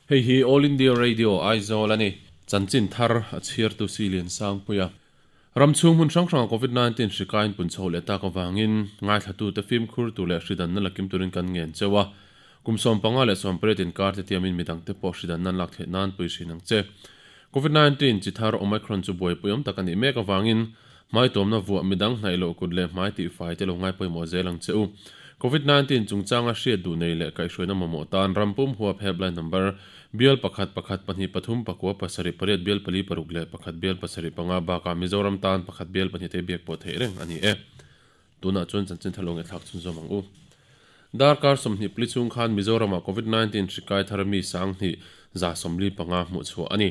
Hei hi All India Radio Aizawl a ni. Chanchin thar a chhiartu si Liansangpuia. Ram chhung hmun hrang hranga Covid 19 hri kain pun chho leh tak avangin ngaithlatute fimkhur tur leh hridanna la kim turin kan ngen cheu a. Kum 15 leh 18 inkar te tiamin midangte pawh hridanna an lak theih nan pui hrin ang che. Covid 19 chi thar Omicron chu buaipui awm tak a nih mek avangin Hmaituamna vuah midang hnaih loh kut leh hmai tihfai te lo ngai pawimawh zel ang che u. Covid 19 chungchanga hriat duh nei leh kaihhruaina mamawh tan ram pum huap helpline number bial pakhat pakhat pahnih pathum pakua pasarih pariat bial pali paruk leh pakhat bial pasarih panga bakah Mizoram tan pakhat bial pahnih te biak pawh theih reng a ni e. Tunah chuan chanchin thar lo ngaihthlak chhunzawm ang u. Darkar 24 chhung khan Mizoramah Covid 19 hri kai thar mi sanghnih 145 hmuh chhuah a ni.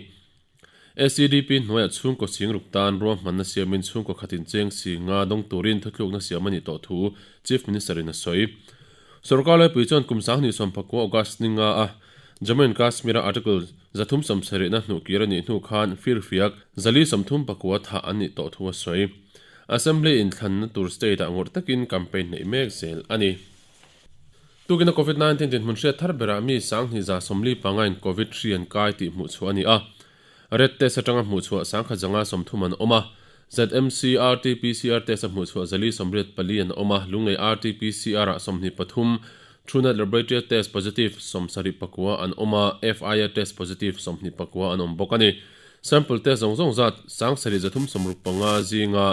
SEDP hnuaiah chhungkaw singruk tan ruahmanna siamin chhungkaw khatin cheng si nga dawng turin thuthlukna siam a nih tawh thu Chief Minister in a sawi. Sorkar laipui chuan kum 2019 August ni nga a Jammu and Kashmir a Article 370 na hnuhkir a nih hnu khan firfiak 439 thah an nih tawh thu a sawi. Assembly inthlanna tur state ah ngawrh takin campaign neih mek zel a ni. Tukina Covid 19 dinhmun hriat thar berah mi 2145 in Covid hri an kai tih hmuh chhuah a ni a. Red test atanga hmuh chhuah 1130 an awm a. ZMC RT-PCR test a hmuh chhuah 484 an awm a, Lunglei RT-PCR ah 23, Truenat Laboratory test positive 79 an awm a, FIA test positive 29 an awm bawk a ni. Sample test zawng zawng zat 7365 zinga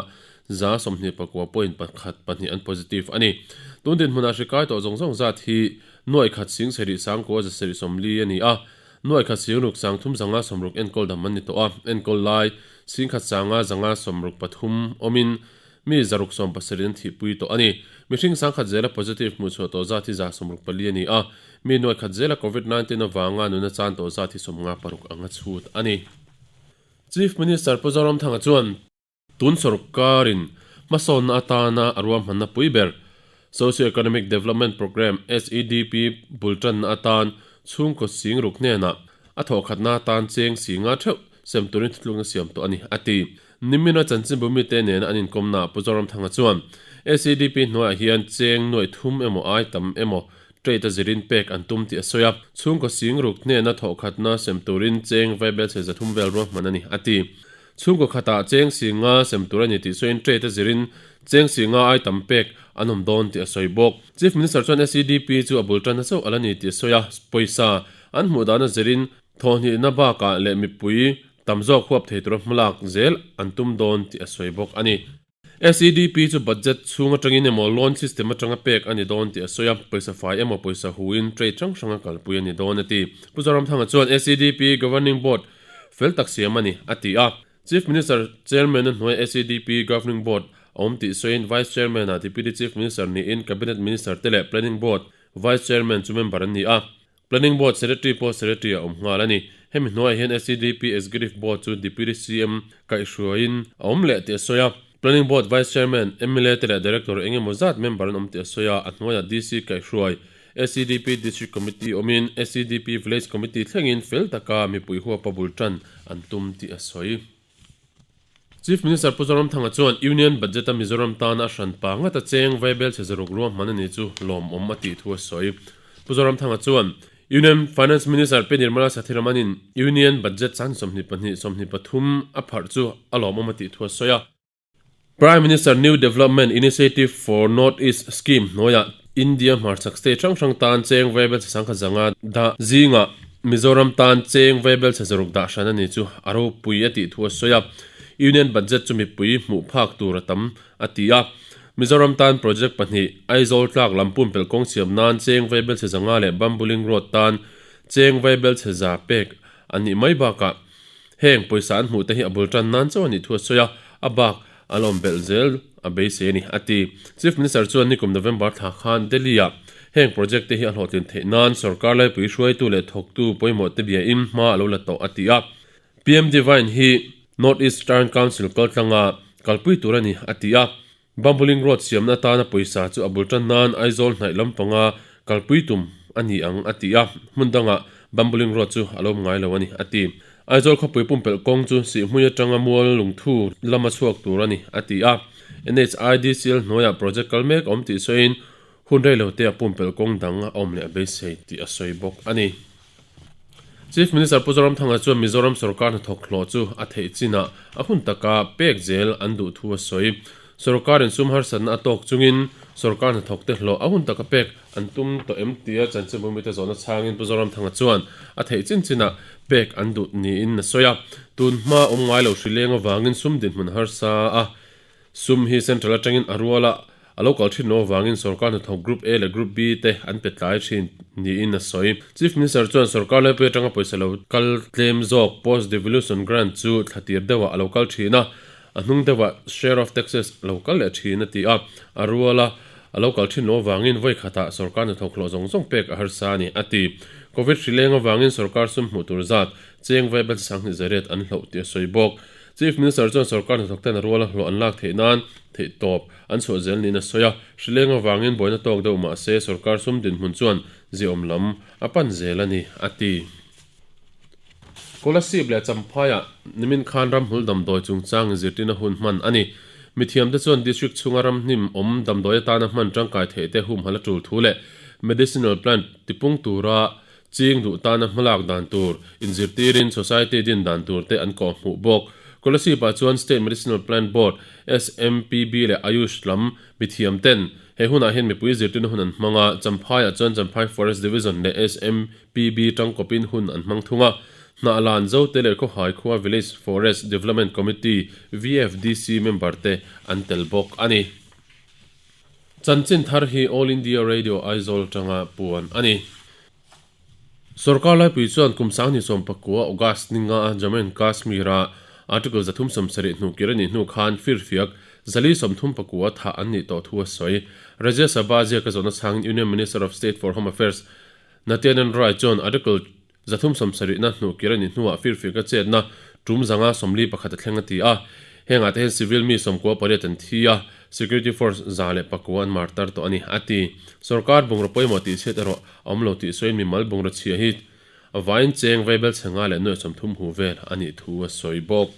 29 point pakhat pahnih an positive a ni. Tun dinhmunah hri kai tawh zawng zawng zat hi nuaih khat sing sarih sangkua za sarih sawmli a ni a, nuaih khat sing ruk sang thum zanga sawmruk enkawl dam an ni tawh a, enkawl lai sing khat sanga zanga sawmruk pathum awmin mi zaruk sawm pasarih an thihpui tawh a ni. Mihring sangkhat zela positive hmuhchhuah tawh zat hi 64 a ni a, mi nuaih khat zela Covid 19 avanga nuna chan tawh zat hi 56 anga chhut a ni. Chief Minister Pu Zoramthanga chuan. Tun sawrkarin hmasawnna atana a ruahmanna pui ber Socio-Economic Development Programme, SEDP, bul tanna atan chhungkaw singruk hnenah a thawhkhatna atan cheng singa theuh sem turin thutlukna siam tawh a ni, a ti. Nimina chanchinbu mite nena an inkawmnaah Pu Zoramthanga chuan SEDP hnuaiah hian cheng nuaih thum emaw ai tam emaw trade a zirin pek an tum tih a sawi a, chhungkaw singruk hnena thawhkhatna sem turin cheng vaibelchhe 300 vel ruahman a ni, a ti. Chhungkaw khatah cheng si nga sem tur a ni tih sawiin trade a zirin cheng si nga ai tam pek an awm dawn tih a sawi bawk. Chief Minister chuan SEDP chu a bul tan a chauh a la ni tih a sawi a, pawisa an hmuh dan a zirin thawhhnihna bakah leh mipui tam zawk huap thei tura hmalak zel an tum dawn tih a sawi bawk a ni. SEDP chu budget chhung atangin emaw loan system atanga pek a ni dawn tih a sawi a, pawisa fai emaw pawisa huin trade hrang hranga kalpui a ni dawn a ti. Pu Zoramthanga chuan SEDP Governing Board fel tak siam a ni, a ti a. Chief Minister Chairman a hnuai SEDP Governing Board a awm tih sawiin Vice Chairman ah Deputy Chief Minister niin Cabinet Minister te leh Planning Board Vice Chairman chu member an ni a. Planning Board Secretary pawh Secretary a awm nghal a ni. Hemi hnuaiah hian SEDP Executive Board chu Deputy CM kaihhruaiin a awm leh tih a sawi a. Planning Board Vice Chairman, mla te leh Director eng emaw zat member an awm tih a sawi a, a hnuaiah DC kaihhruai SEDP District Committee awmin SEDP Village Committee thlengin fel taka mipui huapa bul tan an tum tih a sawi. Chief Minister Pu Zoramthanga chuan Union Budget-a Mizoram tana a hranpa ngata cheng vaibel chhe zaruk ruahman a ni chu lawmawm a tih thu a sawi. Pu Zoramthanga chuan Union Finance Minister Pi Nirmala Sitharaman-in Union Budget chan 22 23 a pharh chu a lawmawm a tih thu a sawi a. Prime Minister New Development Initiative for North East Scheme hnuaiah India hmarchhak state hrang hrang tan cheng vaibel chhe sangkhat zanga dah zingah Mizoram tan cheng vaibel chhe zaruk dah hran a ni chu a ropui a tih thu a sawi a. Union Budget chu mipui hmuh phak tur a tam a ti a. Mizoram tan project pahnih Aizawl tlak lam pumpelh kawng siam nan cheng vaibel chhe zanga leh Bambuling Road tan cheng vaibel chhe za pek a nih mai bakah Heng pawisa an hmuh te hi a bul tan nan chauh a nih thu a sawi a, a bak a la awm belh zel a beisei a ni, a ti. Chief Minister chuan nikum November thla khan Delhi-ah heng project te hi a hlawhtlin theih nan sorkar laipui hruaitu leh thawktu pawimawh te biain hma a lo la tawh a ti a. PM Divine hi North Eastern Council kaltlanga kalpui tur a ni, a ti a. Bambuling Road siamna atana pawisa chu a bul tan nan Aizawl hnaih lampanga kalpui tum a ni ang a ti a, hmun dangah Bambuling Road chu a lo awm ngai lo a ni a ti. Aizawl khawpui pumpelh kawng chu Sihhmui atanga mual lungthu lama chhuak tur a ni a ti a, NHIDCL hnuaiah project kal mek a awm tih sawiin hun rei lo te a pumpelh kawng dang a awm leh a beisei tih a sawi bawk a ni. Chief Minister Pu Zoramthanga chuan Mizoram sorkar hnathawk hlawh chu a theih chinah a hun taka pek zel an duh thu a sawi. Sorkarin sum harsatna a tawk chungin sorkar hnathawkte hlawh a hun taka pek an tum tawh em tia chanchinbu mite zawhna chhangin Pu Zoramthanga chuan a theih chin chinah pek an duh niin a sawi a. Tun hma awm ngai lo hri leng avangin sum dinhmun harsa a Sum hi Central atangin a rual a, a lo kal thin lo avangin sorkar hnathawk Group A leh Group B te an pe tlai thin niin a sawi. Chief Minister chuan sorkar laipui atanga pawisa lo kal tlem zawk Post Devolution Grant chu thla tir deuhah a lo kal thin a, a hnung deuhah Share of Taxes a lo kal leh thin a ti a, a rual a, a lo kal thin lo avangin vawi khatah sorkar hnathawk hlawh zawng zawng pek a harsa a ni, a ti. Covid hri leng avangin sorkar sum hmuh tur zat cheng vaibel sanghnih zariat an hloh tih a sawi bawk. Chief Minister chuan sorkar hnathawk ten a ruala hlawh an lak theih nan theihtawp an chhuah zel niin a sawi a, hrileng avangin buaina tawk deuh mah se sorkar sum dinhmun chuan ziaawm lam a pan zel a ni, a ti. Kolasib leh Champhaiah nimin khan ramhmul damdawi chungchang inzirtirna hun hman a ni. Mithiamte chuan district chhunga ramhnim awm damdawi atana hman tangkai theih te humhalh a tul thu leh medicinal plant tipung tura Ching duh tana hmalak dan tur, inzirtirin society din dan tur te an kawh hmuh bawk. Kolasib-ah chuan State Medicinal Plant Board, SMPB, leh Ayush lam mithiam ten he hunah hian mipui zirtirna hun an hmang a, Champhaiah chuan Champhai Forest Division leh SMPB tangkawpin hun an hmang thung a. Hnahlan Zote leh Khawhai khua Village Forest Development Committee, VFDC, member te an tel bawk a ni. Chanchin thar hi All India Radio Aizawl atanga puan a ni. Sorkar laipui chuan kum sanghnih sawmpakua August ni nga a Jammu and Kashmir-a Article 370 hnuhkir a nih hnu khan firfiak 434 thah an nih tawh thu a sawi. Rajya Sabha ziaka zawhna chhangin Union Minister of State for Home Affairs Nityanand Rai chuan Article 370 hnuhkir a nih hnuah firfiaka chetna tum zanga 41 a thleng a ti a. Hengah te hian civil mi 98 an thi a, security force 109 an mar tar tawh a ni, a ti. Sorkar bungraw pawimawh tihchhiat erawh a awm lo tih sawiin mimal bungraw chhia hi vain cheng vaibel chhe nga leh nuaih 30 hu vel a nih thu a sawi bawk.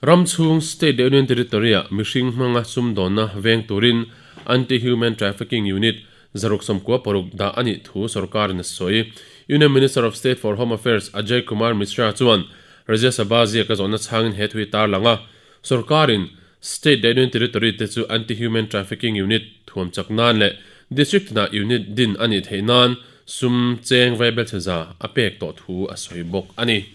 Ram chhung State leh Union Territory-ah mihring hmanga sumdawnna veng turin Anti-Human Trafficking Unit 696 dah a nih thu sorkarin a sawi. Union Minister of State for Home Affairs Ajay Kumar Mishra chuan Rajya Sabha ziaka zawhna chhangin he thu hi tarlang a, sorkarin State leh Union Territory te chu Anti-Human Trafficking Unit thuam chak nan leh District tinah unit din a nih theih nan sum cheng vaibelchhe za a pek tawh thu a sawi bawk a ni.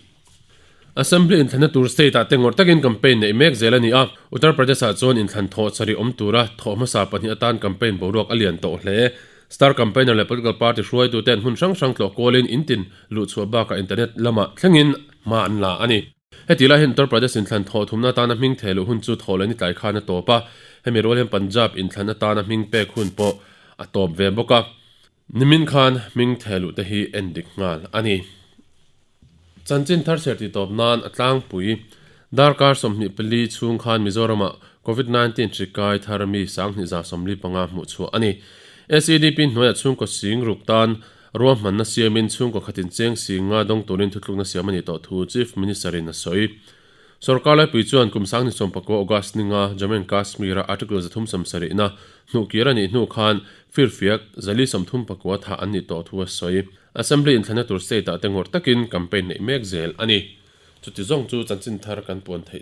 Assembly inthlanna tur state ah te ngawrh takin campaign neih mek zel a ni a, Uttar Pradesh ah chuan inthlan thawh chari awm tura thawh hmasa pahnih atan campaign boruak a lian tawh hle. Star campaigner leh political party hruaitu ten hmun hrang hrang tlawh kualin in tin luhchhuah bakah internet lamah thlengin hma an la a ni. Heti lai hian Uttar Pradesh inthlan thawh thumna atana hming theh luh hun chu thawh leh ni tlai khan a tawp a, hemi rual hian Punjab inthlan atana hming pek hun pawh a tawp ve bawk a. Nimin khan hming theh luh te hi en dik nghal a ni. Chanchin thar chher tih tawp nan a tlangpui. Darkar 24 chhung khan Mizoramah Covid 19 hri kai thar mi 7545 hmuh chhuah a ni. SEDP hnuaiah chhungkaw sing ruk tan ruahmanna siamin chhungkaw khatin cheng sing nga dawng turin thutlukna siam a nih tawh thu Chief Minister in a sawi. Sorkar laipui chuan kum 2019 August ni nga Jammu and Kashmir-a Article 370 hnuhkir a nih hnu khan firfiak 439 thah an nih tawh thu a sawi. Assembly inthlanna tur state-ah te ngawrh takin campaign neih mek zel a ni. Chuti zawng chu chanchin thar kan puan theih.